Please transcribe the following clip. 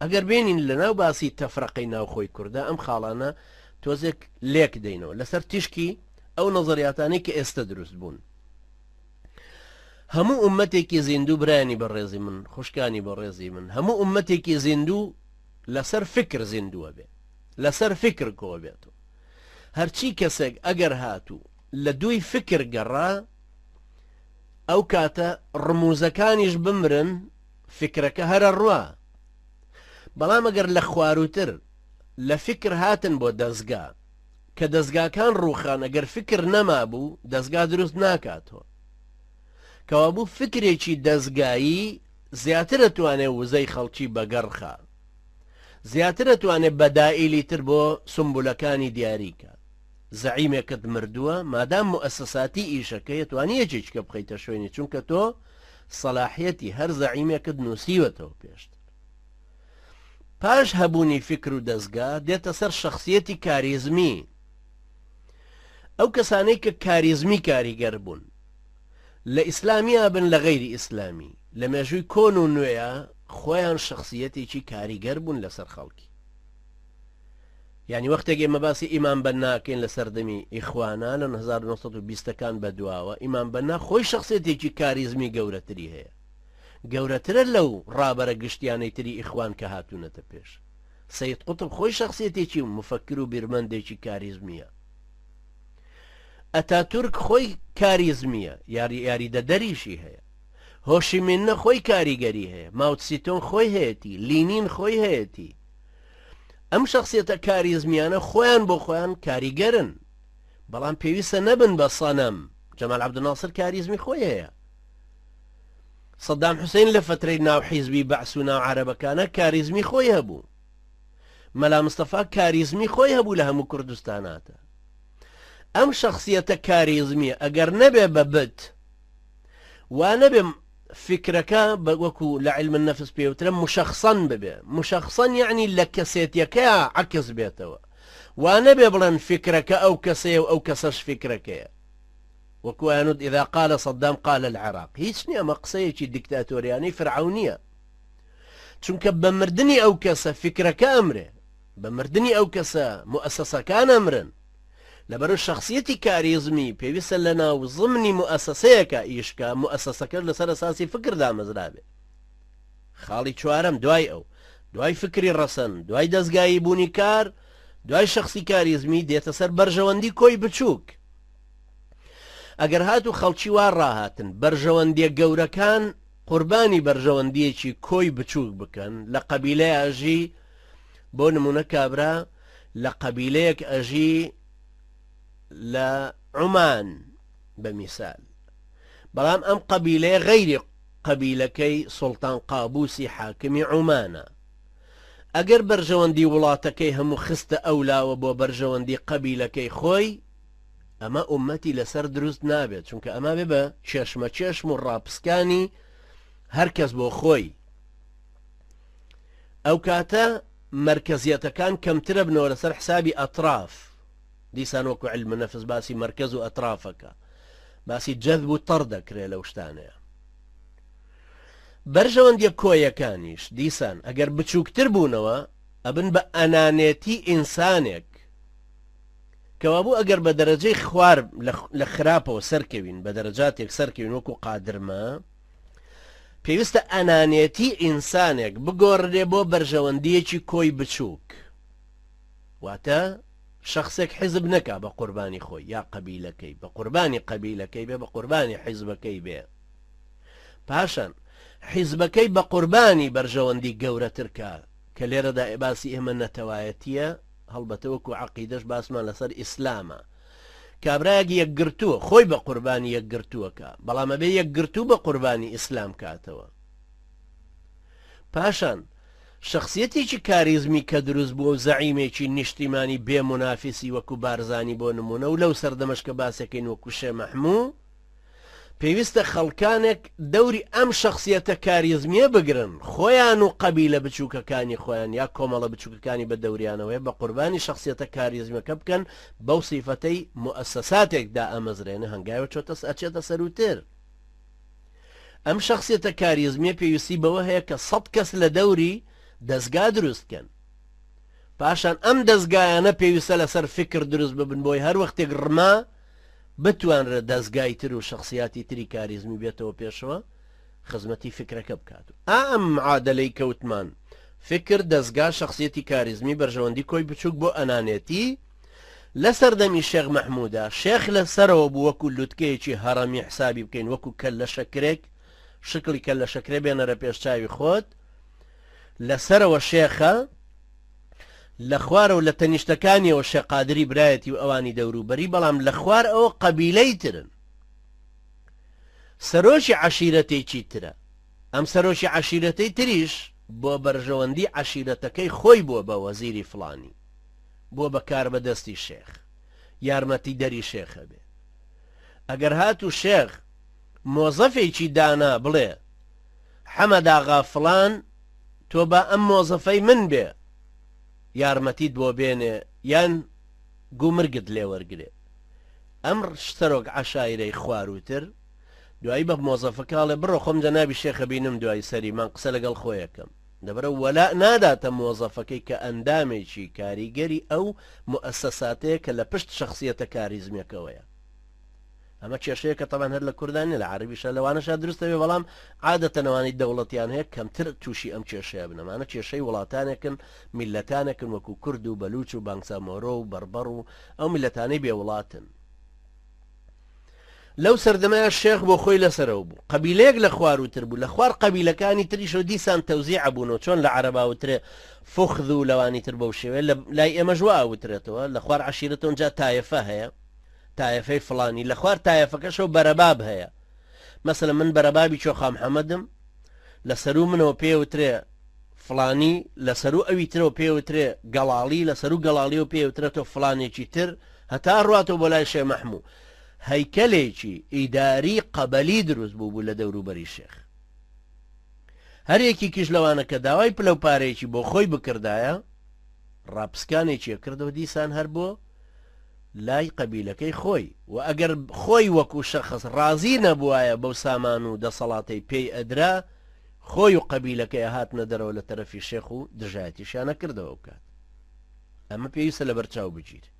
ئەگەر بێنین لەناو باسی تەفرەقەی ناوخۆی کوردا ئەم خاڵانە تۆزێک لێک دەینەوە لەسەر تیشکی ئەو نەزەریاتانەی کە ئێستە دروست بوون. هەموو ئومەتێکی زیندوو برایانی بەڕێزی من، خوشکانی بەڕێزی من، هەموو ئومەتێکی زیندوو لەسەر فکر زیندووە بێ، لەسەر فکر کۆ بێتەوە. هەرچی کەسێک ئەگەر هاتوو لە دووی فکر گەڕا، ئەو کاتە ڕموزەکانیش بمرن فکرەکە هەر ئەڕوا. بەڵام ئەگەر لە خوارووتر لە فکر هاتن بۆ دەزگا، کە دەزگاکان ڕووخان ئەگەر فکر نەمابوو دەزگا دروست ناکاتەوە. کەوابوو فکرێکی دەزگایی زیاتر ئەتوانێ وزەی خەڵکی بەگەڕ خا. زیاتر ئەتوانێ بەدائیلی تر بۆ سومبولەکانی دیاری کا. زەعیمێکت مردووە مادام موئەسەساتی ئیشەکەی ئەتوانی یەکێکیکە بخەیتە شوێنی چونکە تۆ سەلاحیەتی هەر زەعیمێکت نووسیوەتەوە پێشتر. پاش هەبوونی فیکر و دەزگا دێتە سەر شەخسیەتی کاریزمی. ئەو کەسانەی کە کاریزمی کاریگەر بوون لە ئیسلامیا بن لە غەیری ئیسلامی لە مێژووی کۆن و نوێیا خۆیان شەخسیەتێکی کاریگەر بوون لەسەر خەڵکی. یانی وەختێک ئێمە باسی ئیمام بەننا ئەکەین لە سەردەمی ئیخوانا لە 1920 ەکان بەدواوە ئیمام بەننا خۆی شەخسیەتێکی کاریزمی گەورەتری هەیە گەورەترە لەو ڕابەرە گشتیانەی تری ئیخوان کە هاتوونەتە پێش سید قوتب خۆی شەخسیەتێکی و مفەکر و بیرمەندێکی کاریزمیە ئەتاتورک خۆی کاریزمیە یاری یاریدەدەریشی هەیە هۆشیمینە خۆی کاریگەری هەیە ماوتسیتۆن خۆی هەیەتی لینین خۆی هەیەتی ئەم شەخسیەتە کاریزمیانە خۆیان بۆ خۆیان کاریگەرن، بەڵام پێویستە نەبن بە سەنەم، جەمال عەبدولناسر کاریزمی خۆی هەیە، سەدام حوسەین لە فەترەی ناو حیزبی بەعس و ناو عەرەبەکانە کاریزمی خۆی هەبوو، مەلا مستەفا کاریزمی خۆی هەبوو لە هەموو کوردستاناتە. ئەم شەخسیەتە کاریزمیە ئەگەر نەبێ بە بت، وا نەبێ فیکرەکە بە وەکو لە علم النفس پێوترە مشخصن ببێ مشخصن یعنی لە کەسێتیەکەیا عەکس بێتەوە وا نەبێ بڵێن فیکرەکە ئەو کەسەیە و ئەو کەسەش فیکرەکەیە وەکو ئەیانوت اذا قال صدام قال العراق هیچ نییە ئەمە قسەیەکی دیکتاتۆریانەی فرعونیە چونکە بە مردنی ئەو کەسە فیکرەکە ئەمرێ بە مردنی ئەو کەسە موئەسەسەکان ئەمرن لەبەرو شەخسیەتی کاریزمی پێویستە لەناو زمنی موئەسەسەیەکا ئیش کا، موئەسەسەکەش لەسەر ئەساسی فکر دامەزرابێ. خاڵی چوارەم، دوای ئەو، دوای فکری ڕەسەن، دوای دەزگایی بوونی کار، دوای شەخسی کاریزمی دێتە سەر بەرژەوەندی کۆی بچووک. ئەگەر هاتوو خەڵکی وا ڕاهاتن بەرژەوەندیە گەورەکان قوربانی بەرژەوەندیەکی کۆی بچووک بکەن، لە قەبیلەیا ژی، بۆ نموونە کابرا لە قەبیلەیەک ئەژی لە عومان بە میسال بەڵام ئەم قەبیلەیە غەیری قەبیلەکەی سوڵتان قابوسی حاکمی عومانە ئەگەر بەرژەوەندی وڵاتەکەی هەموو خستە ئەو لاوە بۆ بەرژەوەندی قەبیلەکەی خۆی ئەمە ئومەتی لەسەر دروست نابێت چونکە ئەمە بێ بە چێشمە چێشم و ڕاپسکانی هەر کەس بۆ خۆی ئەو کاتە مەرکەزیەتەکان کەمترەبنەوە لەسەر حسابی ئەتراف، دیسان وەکو علم نفس باسی مەرکەز و ئەترافەکە، باسی جەذب و تەڕ دەکرێ لەو شتانەیە. بەرژەوەندیە کۆیەکانیش دیسان ئەگەر بچووکتر بوونەوە ئەبن بە ئەنانێتی ئینسانێک. کەوابوو ئەگەر بە دەرەجەی خوار لە خراپەوە سەرکەوین، بە دەرەجاتێک سەرکەوین وەکو قادرمە، پێویستە ئەنانێتی ئینسانێک بگۆڕرێ بۆ بەرژەوەندییەکی کۆی بچووک. واتە شەخسێک حیزب نەکا بە قوربانی خۆی یا قەبیلەکەی، بە قوربانی قەبیلەکەی بێ، بە قوربانی حیزبەکەی بێ. پاشان حیزبەکەی بە قوربانی بەرژەوەندی گەورەتر کا، کە لێرەدا باسی ئێمە نەتەوایەتییە، هەڵبەتە وەکو عەقیدەش باسمان لەسەر ئیسلامە. کابرایەک یەکگرتووە خۆی بە قوربانی یەکگرتووەکە بەڵام ئەبێ یەکگرتوو بە قوربانی ئیسلام کاتەوە پاشان شخصیەتێکی کاریزمی کە دروست بووە و زەعیمێکی نیشتیمانی بێ مونافیسی وەکو بارزانی بۆ نمونە و لەو سەردەمەش کە باسەکەین وەکو شێ مەحموو پێویستە خەڵکانێک دەوری ئەم شەخسیەتە کاریزمیە بگرن، خۆیان و قەبیلە بچوکەکانی خۆیان یا کۆمەڵە بچوکەکانی بە دەوریانەوەیە بە قوربانی شەخسیەتە کاریزمیەکە بکەن بەو سیفەتەی موئەسەساتێک دائەمەزرێنێ هەنگاوێ چۆتە ئەچێتە سەروتر. ئەم شەخسیەتە کاریزمیە پێویستی بەوە هەیە کە سەد کەس لە دەوری دەزگا دروست کەن. پاشان ئەم دەزگایانە پێویستە لەسەر فیکر دروست ببن بۆی هەر وەختێک ڕما بتوانرێت دەزگای تر و شەخسیاتی تری کاریزمی بێتەوە پێشەوە خزمەتی فیکرەکە بکات. ئا ئەم معادەلەی کەوتمان فیکر دەزگا شەخسیەتی کاریزمی بەرژەوەندی کۆی بچوک بۆ ئەنانێتی لە سەردەمی شێخ مەحمودا شێخ لە سەرەوە بوو وەکو لوتکەیەکی هەڕەمی حسابی بکەین وەکو کەللە شەکرێک شکڵی کەللە شەکرێ بێنەرە پێش چاوی خۆت لە سەرەوە شێخە لە خوارەوە لە تەنیشتەکانیەوە شێخ قادری برایەتی و ئەوانی دەوروبەری بەڵام لە خوار ئەوە قەبیلەی ترن سەرۆکی عەشیرەتێکی ترە ئەم سەرۆکی عەشیرەتەی تریش بۆ بەرژەوەندی عەشیرەتەکەی خۆی بووە بە وەزیری فڵانی بووە بە کاربەدەستی شێخ یارمەتی دەری شێخە بێ ئەگەر هاتوو شێخ مۆزەفێکی دانا بڵێ حەمەداغا فڵان تۆ با ئەم مۆزەفەی من بێ یارمەتیت بۆ بێنێ یان گومرگت لێ وەرگرێ ئەم سەرۆک عەشایرەی خوارووتر دوایی بە مۆزەفەکە ئەڵێ بڕۆ خۆم جەنابی شێخە بینم دوای سەری من قسە لەگەڵ خۆیەکەم لەبەرە وەلا ناداتە مۆزەفەکەی کە ئەندامێکی کاریگەری ئەو موئەسەساتەیە کە لە پشت شەخسیەتە کاریزمیەکەوەیە. ئەمە کێشەیەکە تەبعەن هەر لە کوردان نیە لە عەرەبیشا لەوانەشا دروست دەبێ بەڵام عادەتەن ئەوانەی دەوڵەتیان هەیە کەمتر تووشی ئەم کێشەیە بن ئەمانە کێشەی وڵاتانێکن میللەتانێکن وەکو کورد و بەلوچ و بانگسامۆرۆ و بەڕبەڕ و ئەو میللەتانەی بێ وڵاتن. لەو سەردەمەیا شێخ بۆ خۆی لەسەرەوە بوو قەبیلەیەک لە خواروتر بوو لە خوار قەبیلەکانی تریشەوە دیسان تەوزیع بوونەوە چۆن لە عەرەبا وترێ فخذ و لەوانی تر بەو شێوەیە لە لای ئێمەش وا ئەوترێتەوە لە خوار عەشیرەتەوە جا تایەفە هەیە تایەفەی فڵانی لە خوار تایەفەکەشەوە بەرەباب هەیە مەسەلەن من بەرەبابی چۆخا محەمەدم لە سەروو منەوە پێوترێ فڵانی لە سەروو ئەوی ترەوە پێوترێ گەڵاڵی لە سەروو گەڵاڵیەوە پێوترێتەوە فڵانێکی تر هەتا ڕواتەوە بۆ لای شێ مەحموو هەیکەلێکی ئیداری قەبەلی دروست بوو بوو لە دەوروبەری شێخ هەر یەکێکیش لەوانە کە داوای پلە و پارەیەکی بۆ خۆی بکردایە ڕاپسکانێکی ئەکردەوە دیسان هەر بۆ لای قەبیلەکەی خۆی و ئەگەر خۆی وەکو شەخس ڕازی نەبوایە بەو سامان و دەسەڵاتەی پێی ئەدرا خۆی و قەبیلەکەی ئەهاتنە دەرەوە لە تەرەفی شێخ و دژایەتیشیان ئەکردەوە ئەو کات. ئەمە پێویستە لەبەر چاو بگیرێ.